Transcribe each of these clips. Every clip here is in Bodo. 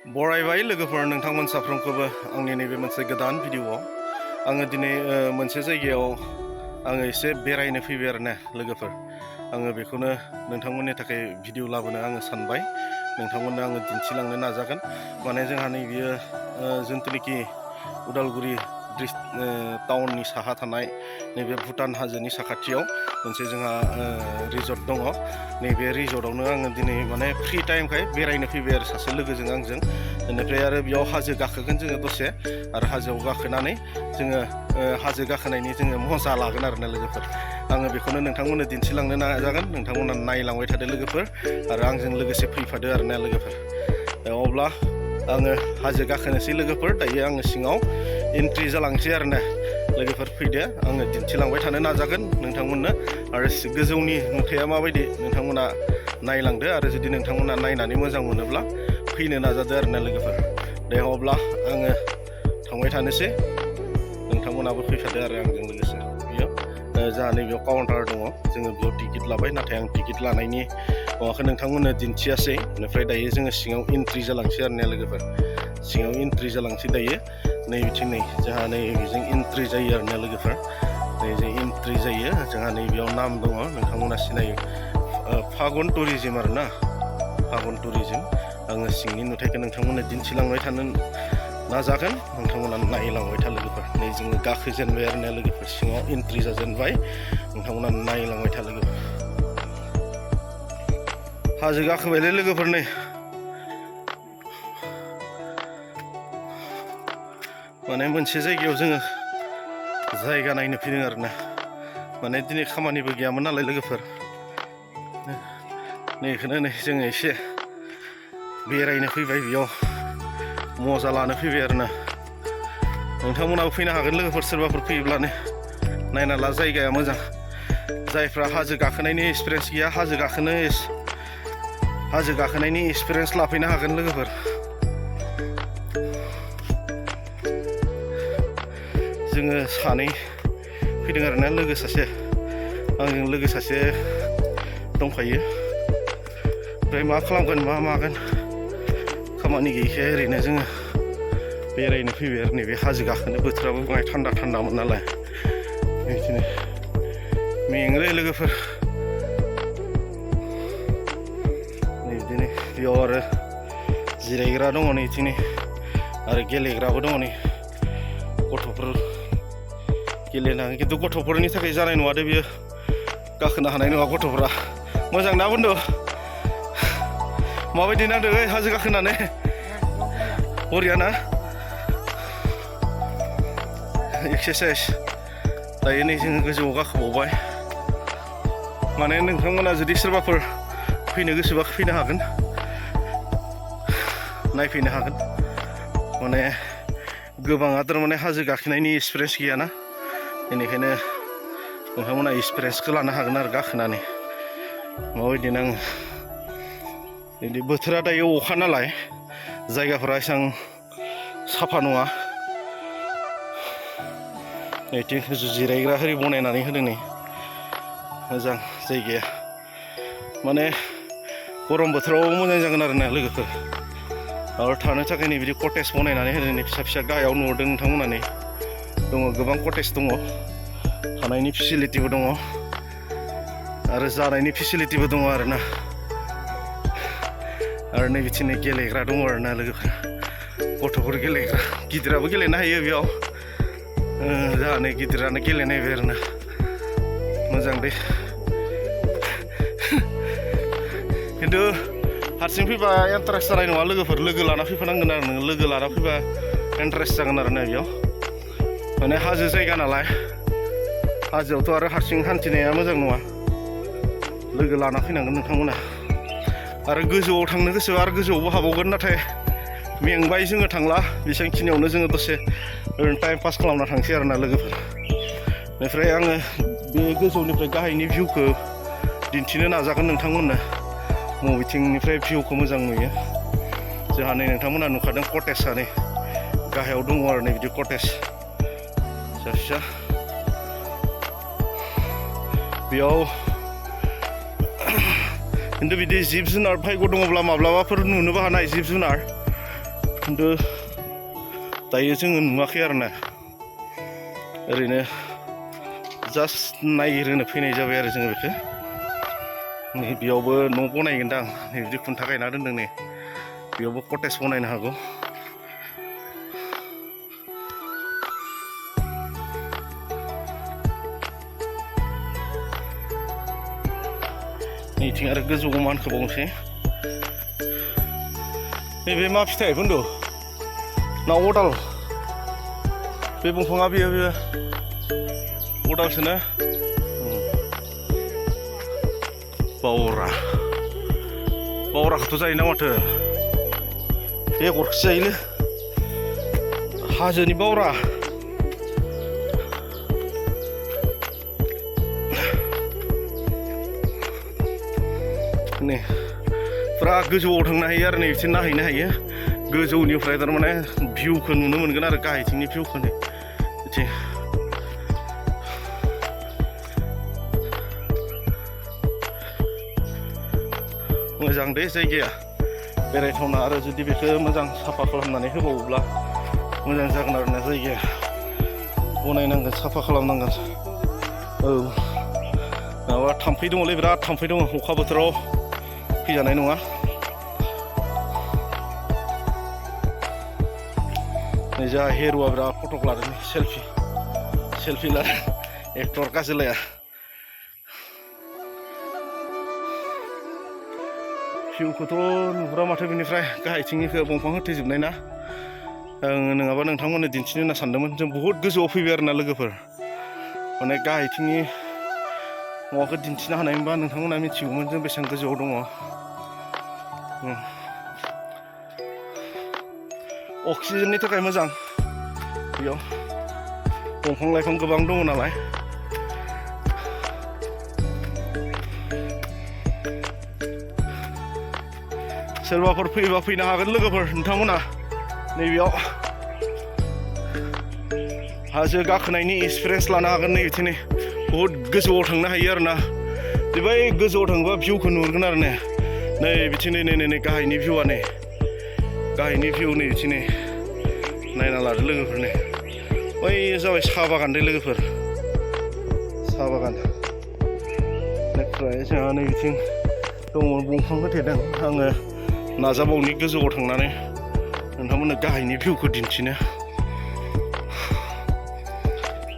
बरायबाय लोगोफोर नोंथांमोन साफ्रोमखौबो आंनि नैबे मोनसे गोदान भिडिअआव आङो दिनै मोनसे जायगायाव आङो एसे बेरायनो फैबाय आरो ना लोगोफोर आङो बेखौनो नोंथांमोननि थाखाय भिडिअ लाबोनो आङो सानबाय नोंथांमोननो आङो दिन्थिलांनो नाजागोन माने जोंहा नैबेयो जिथुनाखि उदालगुरि टाउननि साहा थानाय नैबे भुटान हाजोनि साखाथियाव मोनसे जोंहा रिजर्ट दङ नैबे रिजर्टआवनो आङो दिनै माने फ्रि टाइमखाय बेरायनो फैबाय आरो सासे लोगोजों आंजों बेनिफ्राय आरो बेयाव हाजो गाखोगोन जोङो दसे आरो हाजोआव गाखोनानै जोङो हाजो गाखोनायनि जोङो मजा लागोन आरोना लोगोफोर आङो बेखौनो नोंथांमोननो दिन्थिलांनो नाजागोन नोंथांमोना नायलांबाय थादो लोगोफोर आरो आंजों लोगोसे फैफादो आरोना लोगोफोर अब्ला आङो हाजो गाखोनोसै लोगोफोर दायो आङो सिङाव एन्ट्रि जालांसै आरोना लोगोफोर फैदो आङो दिन्थिलांबाय थानो नाजागोन नोंथांमोननो आरो गोजौनि नुथाया माबायदि नोंथांमोना नायलांदो आरो जुदि नोंथांमोना नायनानै मोजां मोनोब्ला फैनो नाजादो आरोना लोगोफोर दे अब्ला आङो थांबाय थानोसै नोंथांमोनाबो फैफादो आरो आंजों लोगोसे बेयाव जोंहा नैबेयाव काउन्टार दङ जोङो बेयाव टिकेट लाबाय नाथाय आं टिकेट लानायनि माबाखौ नोंथांमोननो दिन्थियासै बेनिफ्राय दायो जोङो सिङाव एन्ट्रि जालांसै आरोना लोगोफोर सिङाव एन्ट्रि जालांसै दायो नैबिथिं नै जोंहा नैबेजों एन्ट्रि जायो आरोना लोगोफोर नैजों एन्ट्रि जायो जोंहा नैबेयाव नाम दङ नोंथांमोना सिनायो फागुन टुरिजिम आरोना फागुन टुरिजिम आङो सिंनि नुथायखौ नोंथांमोननो दिन्थिलांबाय थानो नाजागोन नोंथांमोना नायलांबाय था लोगोफोर नै जोङो गाखोजेनबाय आरोना लोगोफोर सिङाव एन्ट्रि जाजेनबाय नोंथांमोना नायलांबाय था लोगोफोर हाजो गाखोबायलै लोगोफोर नै माने मोनसे जायगायाव जोङो जायगा नायनो फैदों आरोना माने दिनै खामानिबो गैयामोन नालाय लोगोफोर नैखौनो नै जोङो एसे बेरायनो फैबाय बेयाव मजा लानो फैबाय आरोना नोंथांमोनाबो फैनो हागोन लोगोफोर सोरबाफोर फैयोब्लानो नायना ला जायगाया मोजां जायफ्रा हाजो गाखोनायनि एक्सपिरियेन्स गैया हाजो गाखोनायनि एक्सपिरियेन्स लाफैनो हागोन लोगोफोर जोङो सानै फैदों आरोना लोगो सासे आंजों लोगो सासे दंफायो ओमफ्राय मा खालामगोन मा मागोन खामानि गैयैखाय ओरैनो जोङो बेरायनो फैबाय आरो नैबे हाजो गाखोनो बोथोराबो बाङाय थान्दामोन नालाय बिदिनो मेङोलै लोगोफोर बिदिनो बेयाव आरो जिरायग्रा दङ नै बिदिनो आरो गेलेग्राबो दङ नै गथ'फोर गेलेनो हागोन खिन्थु गथ'फोरनि थाखाय जानाय नङा दे बियो गाखोनो हानाय नङा गथ'फोरा मोजां ना बन्दु माबायदि नांदों ओइ हाजो गाखोनानै बरियाना एक्सारसाइज दायो नै जोङो गोजौआव गाखोबावबाय माने नोंथांमोना जुदि सोरबाफोर फैनो गोसोबा फैनो हागोन नायफैनो हागोन माने गोबाङा थारमाने हाजो गाखोनायनि एक्सपिरियेन्स गैयाना बेनिखायनो नोंथांमोना एक्सपिरियेन्सखौ लानो हागोन आरो गाखोनानै माबायदि नाङो बिदि बोथोरा दायो अखा नालाय जायगाफोरा एसां साफा नङा बिथिं जिरायग्रा आरि बनायनानै होदों नै मोजां जायगाया माने गरम बोथोराव मोजां जागोन आरोना लोगोफोर आरो थानो थाखाय नै बिदि कटेज बनायनानै होदों नै फिसा फिसा गाहायाव नुहरदों नोंथांमोना नै दङ गोबां कटेज दङ थानायनि फेसिलिटिबो दङ आरो जानायनि फेसिलिटिबो दङ आरोना आरो नै बिथिं गेलेग्रा दङ आरोना लोगोफोर गथ'फोर गेलेग्रा गिदिराबो गेलेनो हायो बेयाव जोंहा नै गिदिरानो गेलेनायबाय आरोना मोजां दे खिन्थु हारसिं फैबा इन्टारेस्ट जानाय नङा लोगोफोर लोगो लाना फैफानांगोन आरो नोङो लोगो लाना फैबा इन्टारेस्ट जागोन आरोना बेयाव माने हाजो जायगा नालाय हाजोआवथ' आरो हारसिं हान्थिनाया मोजां नङा लोगो लाना फैनांगोन नोंथांमोना आरो गोजौआव थांनो गोसोबा आरो गोजौआवबो हाबावगोन नाथाय मेंबाय जोङो थांला बेसेबांखिनियावनो जोङो दसे ओरैनो टाइम पास खालामना थांसै आरोना लोगोफोर बेनिफ्राय आङो बे गोजौनिफ्राय गाहायनि भिउखौ दिन्थिनो नाजागोन नोंथांमोननो बबेथिंनिफ्राय भिउखौ मोजां नुयो जोंहा नै नोंथांमोना नुखादों कटेजआ नै गाहायाव दङ आरो नै बिदि कटेज फिसा फिसा बेयाव खिन्थु बिदि जिब जुनार फैगौ दङब्ला माब्लाबाफोर नुनोबो हानाय जिब जुनार खिन्थु दायो जोङो नुवाखै आरोना ओरैनो जास्ट नायगिरनो फैनाय जाबाय आरो जोङो बेखौ नै बेयावबो न' बनायगोनदां नै बिदि खुन्था गायना दोनदों नै बेयावबो कटेज बनायनो हागौ नैथिं आरो गोजौआव मानखोबावनोसै नैबे मा फिथाइ बुन्दु ना अदाल बे दंफाङा बेयो अदालसो ना बावराखौथ' जायोना माथो बेगरखौसो जायोलै हाजोनि बावरा नै फुरा गोजौआव थांनो हायो आरो नै बिथिं नायहैनो हायो गोजौनिफ्राय थारमाने भिउखौ नुनो मोनगोन आरो गाहायथिंनि भिउखौ नै बिथिं मोजां दे जायगाया बेरायथावना आरो जुदि बेखौ मोजां साफा खालामनानै होबावोब्ला मोजां जागोन आरोना जायगाया बनायनांगोन साफा खालामनांगोन औ माबा थाम्फै दङलै बिराद थाम्फै दङ अखा बोथोराव फैजानाय नङा नै जा हेरुआ बिराद फटक लादों सेल्फि लादों एक्टर काजोलाया भिउखौथ' नुहुरा माथो बेनिफ्राय गाहायथिंनिखौ दंफां होथेजोबनाय ना आं नङाबा नोंथांमोननो दिन्थिनो होनना सानदोंमोन जों बुहुत गोजौआव फैबाय आरोना लोगोफोर माने गाहायथिंनि माबाखौ दिन्थिनो हानायमोनबा नोंथांमोना मिथिगौमोन जों बेसेबां गोजौआव दङ अक्सिजेननि थाखाय मोजां बेयाव दंफां लाइफां गोबां दङ नालाय सोरबाफोर फैयोबा फैनो हागोन लोगोफोर नोंथांमोना नैबेयाव हाजो गाखोनायनि एक्सपिरियेन्स लानो हागोन नै बिथिं बहुद गोजौआव थांनो हायो आरोना बै गोजौआव थाङोबा भिउखौ नुहुरगोन आरो नै बिथिं नै गाहायनि भिउआ नै गाहायनि भिउ नै बिथिं नायना लादो लोगोफोर नै बै जाबाय साहा बागान दे लोगोफोर साहा बागान बेनिफ्राय जोंहा नै बिथिं दङ दंफां होथेदों आङो नाजाबावनि गोजौआव थांनानै नोंथांमोननो गाहायनि भिउखौ दिन्थिनो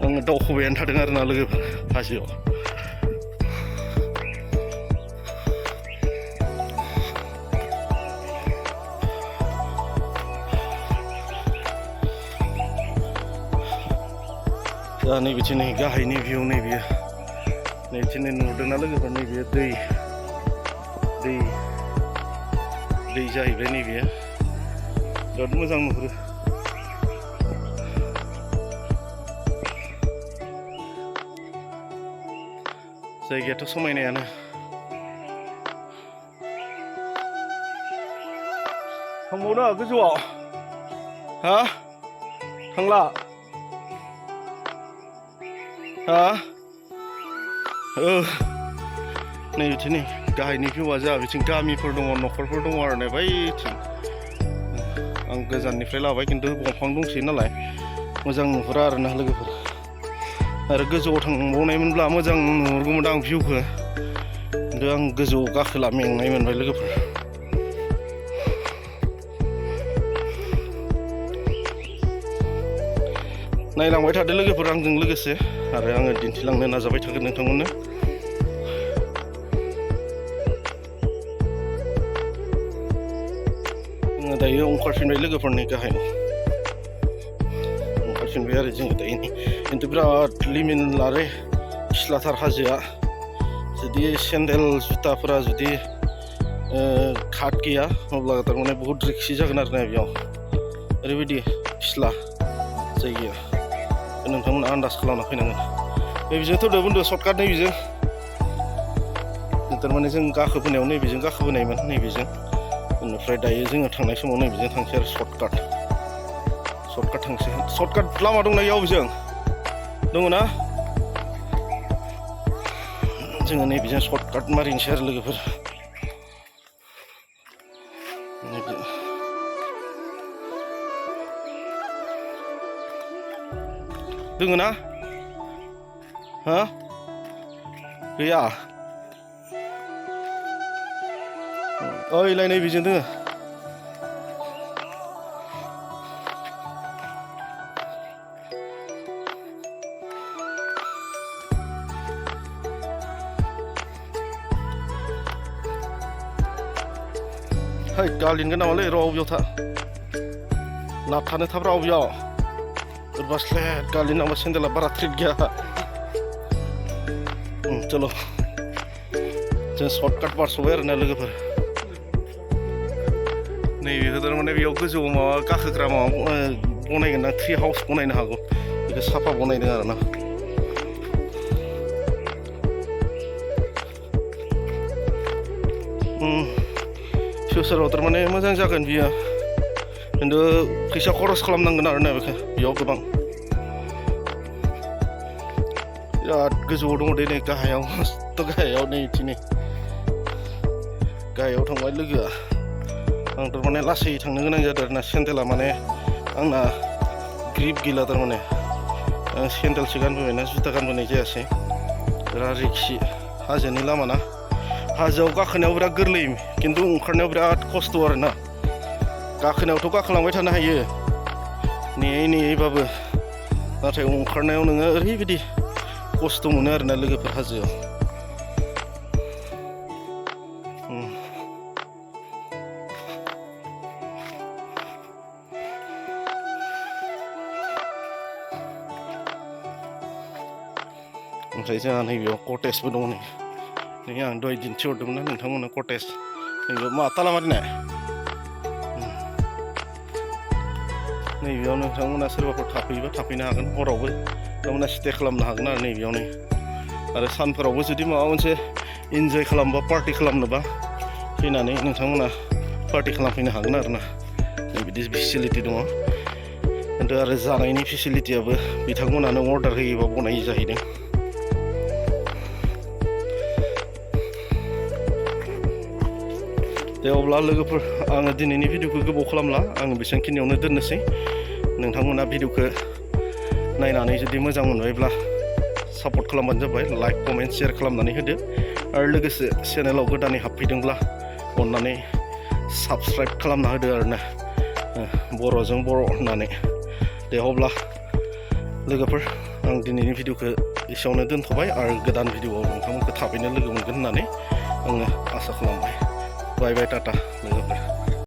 आङो दावखोबायानो थादों आरोना लोगोफोर हाजोआव दा नै बिथिं नै गाहायनि भिउ नै बियो नै बिथिं नुदोंना लोगोफोर नै बियो दै जाहैबाय नै बियो बिराद मोजां नुहुरो जायगायाथ' समायनायानो थांबावनो गोजौआव हा थांला हा नै बिथिं गाहायनि भिउआ जा बिथिं गामिफोर दङ न'खरफोर दङ आरो नै बैथिं आं गोजाननिफ्राय लाबाय खिन्थु दंफां दंसै नालाय मोजां नुहुरा आरोना लोगोफोर आरो गोजौआव थांबावनायमोनब्ला मोजां नुहुरगौमोन आं भिउखौ खिन्थु आं गोजौआव गाखोला मेंनाय मोनबाय लोगोफोर नायलांबाय थादो लोगोफोर आंजों लोगोसे आरो आङो दिन्थिलांनो नाजाबाय थागोन नोंथांमोननो आङो दायो ओंखारफिनबाय लोगोफोरनि गाहायाव ओंखारफिनबाय आरो जोङो दायो खिन्थु बिराद लिमिनलारे फिस्लाथार हाजोआ जुदि सेन्देल जुथाफोरा जुदि खाट गैया अब्ला थारमाने बहुद रिक्सि जागोन आरोना बेयाव ओरैबायदि फिस्ला जायगाया नोंथांमोना आन्दाज खालामना फैनांगोन नैबेजोंथ' बुन्दु सर्टकाट नैबेजों थारमाने जों गाखोबोनायाव नैबेजों गाखोबोनायमोन नैबेजों बेनिफ्राय दायो जोङो थांनाय समाव नैबेजों थांसै आरो सर्टकाट थांसै सर्टकाट लामा दंना इयाव बेजों दङ ना जोङो नैबेजों सर्टकाट मारिनोसै आरो लोगोफोर दोङो ना हा गैया ओइलाय नै बेजों दोङो Hei, galinkan awalnya raw biota, nathan itu raw biota, terbaslet galin awal sendal barat trik ya, celo, jangan shortcut bar sober nih lagi per, nih itu terus mana biok itu cuma kakek ramah, bonai kan, tree house bonai nih aku, itu sapa bonai dengar na. Future termane मोजां जागोन बियो खिन्थु फैसा खरस खालामनांगोन आरोना बेखौ बेयाव गोबां बिराद गोजौआव दङ दे नै गाहायाव गाहायाव नै दिनै गाहायाव थांबाय लोगोआ आं थारमाने लासै थांनो गोनां जादों आरोना सेन्देला माने आंना ग्रिप गैला थारमाने आं सेन्देलसो गानबोबायना जुथा गानबोनाय जायासै बिराद रिक्सि हाजोनि लामा ना हाजोआव गाखोनायाव बिराद गोरलै खिन्थु ओंखारनायाव बिराद खस्थ' आरोना गाखोनायावथ' गाखोलांबाय थानो हायो नेयै नेयैबाबो नाथाय ओंखारनायाव नोङो ओरैबायदि खस्थ' मोनो आरोना लोगोफोर हाजोआव ओमफ्राय जोंहा नैबेयाव कटेजबो दङ नै nih yang doi jinci udah mana nih kamu nak kotes nih mata lah mana nih biar nih kamu nak serba tapi nih akan orang pun kamu nak stay kelam nah akan nih biar nih ada sun per orang jadi mau awan se enjoy kelam ba party kelam nih ba kini nih kamu nak party kelam ini akan nih nih bidis facility dong itu ada zana ini facility apa bitangmu nak order lagi ba bonai jahideng deh अब्ला लोगोफोर आङो दिनैनि भिडिअखौ गोबाव खालामला आङो बेसेबांखिनियावनो दोननोसै नोंथांमोना भिडिअखौ नायनानै जुदि मोजां मोनबायब्ला सापर्ट खालामबानो जाबाय लाइक कमेन्ट शेयार खालामनानै होदो आरो लोगोसे चेनेलाव गोदानै हाबफैदोंब्ला अननानै साबस्क्राइब खालामना होदो आरोना बर'जों बर' होननानै दे अब्ला लोगोफोर आं दिनैनि भिडिअखौ एसेयावनो दोनथ'बाय आरो गोदान भिडिअआव नोंथांमोनखौ थाबैनो लोगो मोनगोन होननानै आङो आसा खालामबाय बाय बाय टाटा